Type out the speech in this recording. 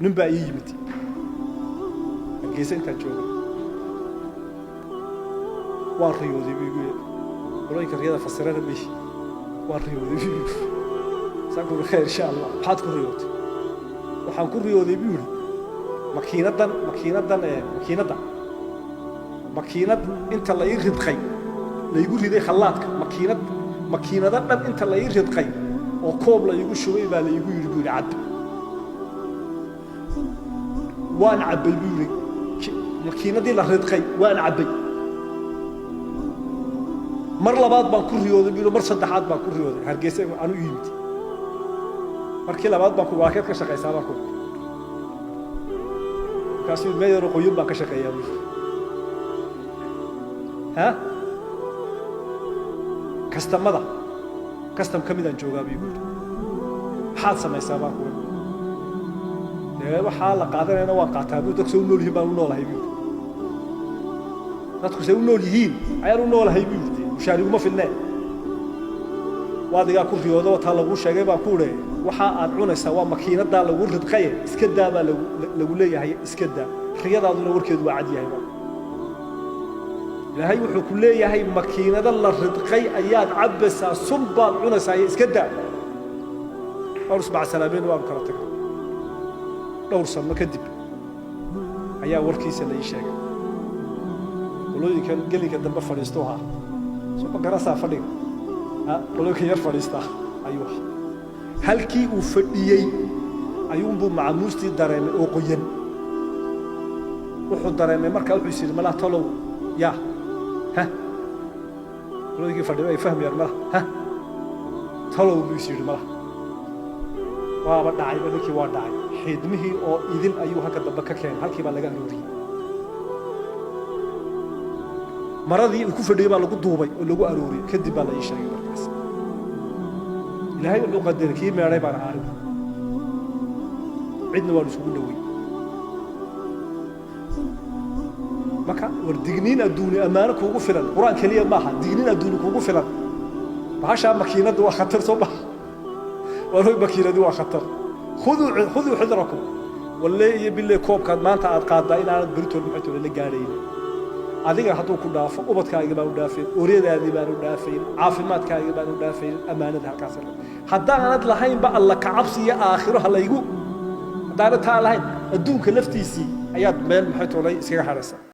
Nin baa ii yimid Hargeysa intaan joogay. "Waan riyooday," buu igu yidhi. Qolooyinka riyada fasirana mihi. "Waan riyooday," buu yidhi. Saan ku "Khayr, insha Allah, maxaad ku riyootay?" "Waxaan ku riyooday," buu yidhi, "makiinadan makiinadan ee makiinadda makiinad inta la ii ridqay, laygu riday khallaadka, makiinad makiinado dhan inta la ii ridqay oo koob la iigu shubay baa la iigu yidhi," buu yidhi, "cab. Waan cabbay," buu yidhi, "makiinadii la ridqay waan cabbay. Mar labaad baan ku riyooday," buu yidhi, "mar saddexaad baan ku riyooday." Hargeysa anu yimid markii labaad baan ku "Waakeed ka shaqaysaa?" baan ku. Markaasuu "Meel yaroo qoyan baan ka shaqeeyaa," buu yidhi. Ha kastamada kastam ka midaan joogaa, buu yidhi. "Maxaad samaysaa?" baan ku. "Dee waxaa la qaadanayana waan qaataa," buu. "Dadku say u nool yihiin baan u noolahay," buu yidhi. "Dadku say u nool yihiin ayaan u noolahay," buu yidhi. "Mushaar iguma filnee." "Waadigaa ku riyoodo, taa laguu sheegay," baan ku idhi. "Waxa aad cunaysaa waa makiinadaa lagu ridqaye, iska daa baa lagu leeyahay, iska daa. Riyadaaduna warkeedu waa cad yahay." Baa Ilaahay wuxuu ku leeyahay makiinado la ridqay ayaad cabbaysaa, sun baad cunaysaa iyo iska daa. Waanu ismacsalaameen, waanu kala tagnay. Dhowr sano kadib ayaa warkiisa la ii sheegay. Qolooyinkan gelinka dambe fadhiisto ahaa, soo ma garansaa fadhiga ha, qolooyinkan yar fadhiistaa ayuu ahaa. Halkii uu fadhiyey ayuunbuu macamuustii dareemay oo qoyan. Wuxuu dareemay markaa, wuxuu is yidhi, "Malaha tolow yaa ha." Qolooyinkii fadhiyo ay fahmayaan, "Malaha ha tolow," buu is yidhi, "malaha waaba dhacayba." Ninkii waa dhacay. Xiidmihii oo idil ayuu halka dambe ka keenay. Halkii baa laga arooriyey. Maradii uu ku fadhiyey baa lagu duubay oo lagu arooriyey. Kadib baa la ii sheegay markaas. Ilaahay wuxuu qadaray kii meedhay baan ahaa anigu. Cidna waan isugu dhowey. Marka war digniin adduuni ammaano kuugu filan, Qur-aan keliya maaha, digniin adduuni kuugu filan. Bahashaa makiinaddu waa khatar, soo maha? War makiinadu waa khatar. Khuduu xidrakum. Walle iyo bille, koobkaad maanta aad qaaddaa inaanad beritool maxay tole la gaadhaynin. Adiga hadduu ku dhaafo, ubadkaagii baan u dhaafayn, oryadaadii baan u dhaafayn, caafimaadkaagii baan u dhaafayn. Ammaanada halkaas haddaanad lahaynba, Alla ka cabsi iyo aakhiro ha laygu, haddaanad taa lahayn, adduunka laftiisii ayaad meel maxay toolay iskaga hadhaysaa.